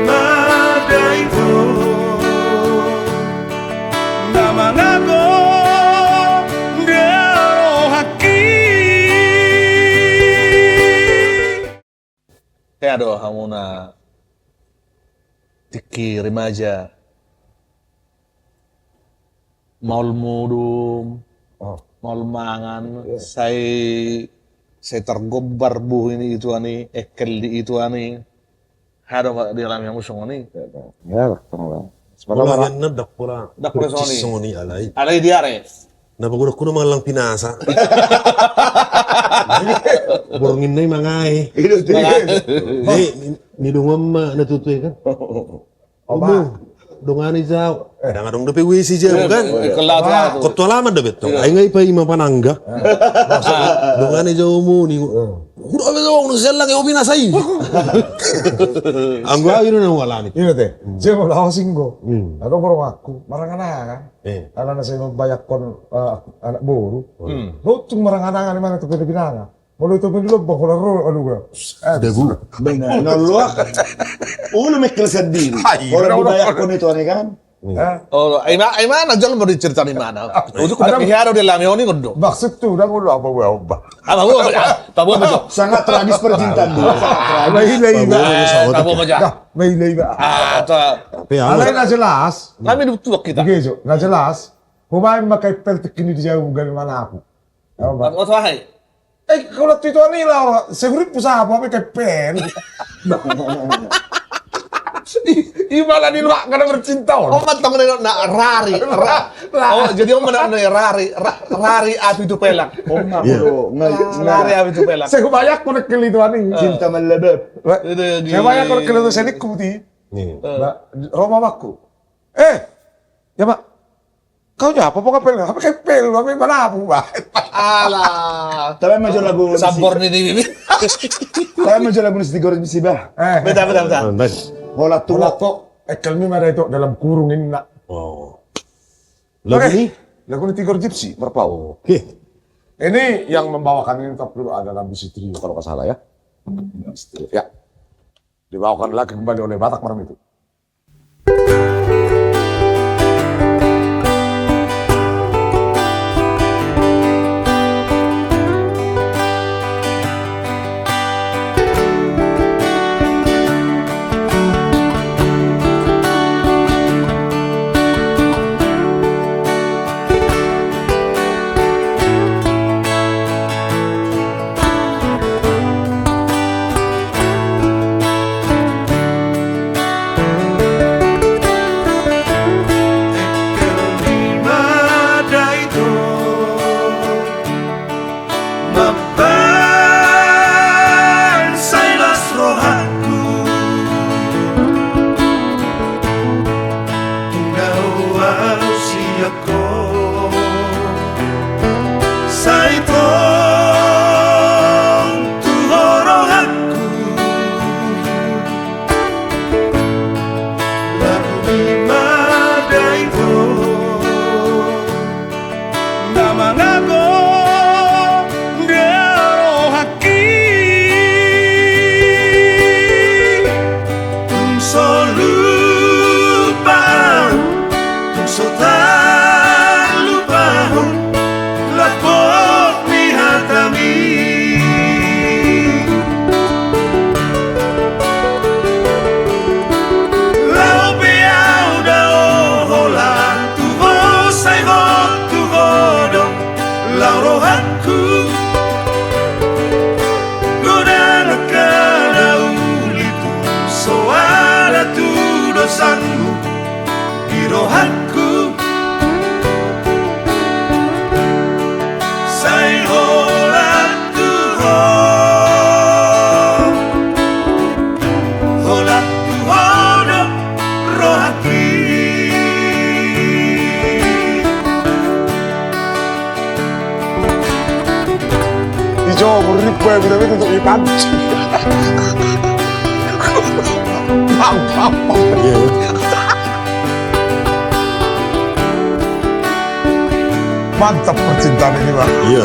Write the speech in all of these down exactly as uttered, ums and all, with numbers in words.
Mada ito na mangago dia rohangki. Hea do hamuna tingki remaja. Maol modom, oh, maol mangan, iya, sai, sai targombar buhi ni ituan i, engkel di ituan i. Hea do di alami hamu songon i. Iya, iya. Iya, iya. Molo ian na ndang pola, ndang pola songon i. Songon i alai. Alai di are. Na pagodangku do mangallang pinasa. Borngin na i mangae. Iya, iya. Ni, ni, ni dongan ma na tutu i kan. Omu, dongani jau. Eh, ndang adong dope W C jau kan? Iya, iya. Kela tu. Kottu alaman dope tong. Iya. Ai nga ipaima panangga. Dongani jau omu ni. Huda be tong, nung siallang i opi na sai. Anggo au i do na hualani. Iya te. Sai molo au singgo. Adong borokku marangan-angan. Alana sai mambayakkon, eh, anak boru. Lotung marangan-angan i mana tu pede binanga. Molo ito pe di lomba holan ro alu ga. Dabu. Benar. Nol loak. Ulu mengkel sandiri. Holan dibayakkon ito ane kan. Ima, ima na jolo mau dicerita di mana. Ujuk udah piharo di lami oni ngondo. Maksud tu udah ngondo apa gua oba. Apa gua apa gua. Sangat tragis percintaan dulu. Sangat tragis. Baila iba. Apa gua aja. Baila iba. Alai na jelas. Kami dua kita. Begitu. Na jelas. Hubaen ma kepel tingki ni di jauh gabe manapu. Apa? Apa tuh hai? Eh, kalau tu itu ani lah, seurip usaha apa kepel? Ima lah di luar kada bercinta on. Oh, mantong na rari, ra-, oh, jadi om na rari, ra-, rari api tu pelak. Rari api tu pelak. Saya kebanyak konek keli itu ani. Cinta melebep. Saya banyak konek keli itu saya nikmati. Roma bakku. Eh, ya mak. Kau nyapa po kepel, apa kepel, apa manapu ba. Alah. Tapi majo lagu sampor ni di bibi. Tapi majo lagu ni si Tigor di siba. Beda, beda, beda. Holan tu holan tu. Engkel ni mada itu dalam kurung ini nak. Oh. Lagu ni? Lagu ni Tigor Gypsy, Merpau. Oke. Ini yang membawakan ini top dulu adalah Bisi Trio kalau nggak salah ya. Ya. Dibawakan lagi kembali oleh Batak malam itu. Sai tong tu ho rohangku, lagu ni ma da i ho na mangago dia rohangki. Tung so lupa, tung so tarlupahon, lapot ni hatami. Laho pe au da ho holan tu ho, sai ho tu ho do laho rohangku. Godang angka na uli tung so ada tu dosanmu di rohangku. Sai holan tu ho, holan tu ho do rohangki. Ijo, murni gue, gue, gue, untuk ikan. Pam, pam, pam. Iya. Mantap percintaan ini, Bang. Iya.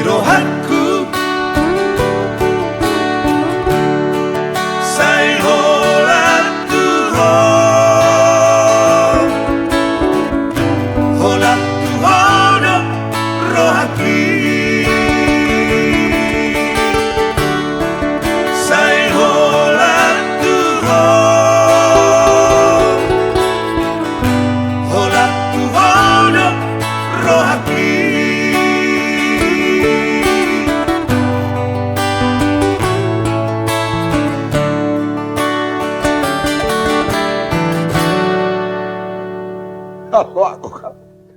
Rohangku sai holan tu ho. Holan tu ho do rohangki. Sai holan tu ho. Holan tu ho do rohangki.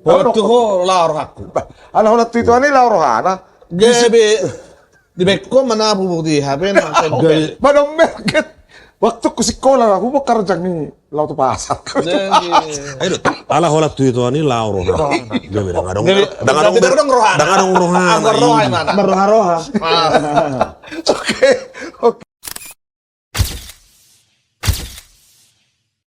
Holan tu ho laho rohangku. Ala holan tu ho ni laho rohana. Gabe. Dibaen ho ma na bubuk di H P na. Mana merket. Waktu ku sikola, aku mau kerja ni laut pasar. Ala holan tu ho ni laho roha. Gabe, dang adong, dang adong roha. Dang adong roha. Anggo roha i mana? Marroha-roha. Oke.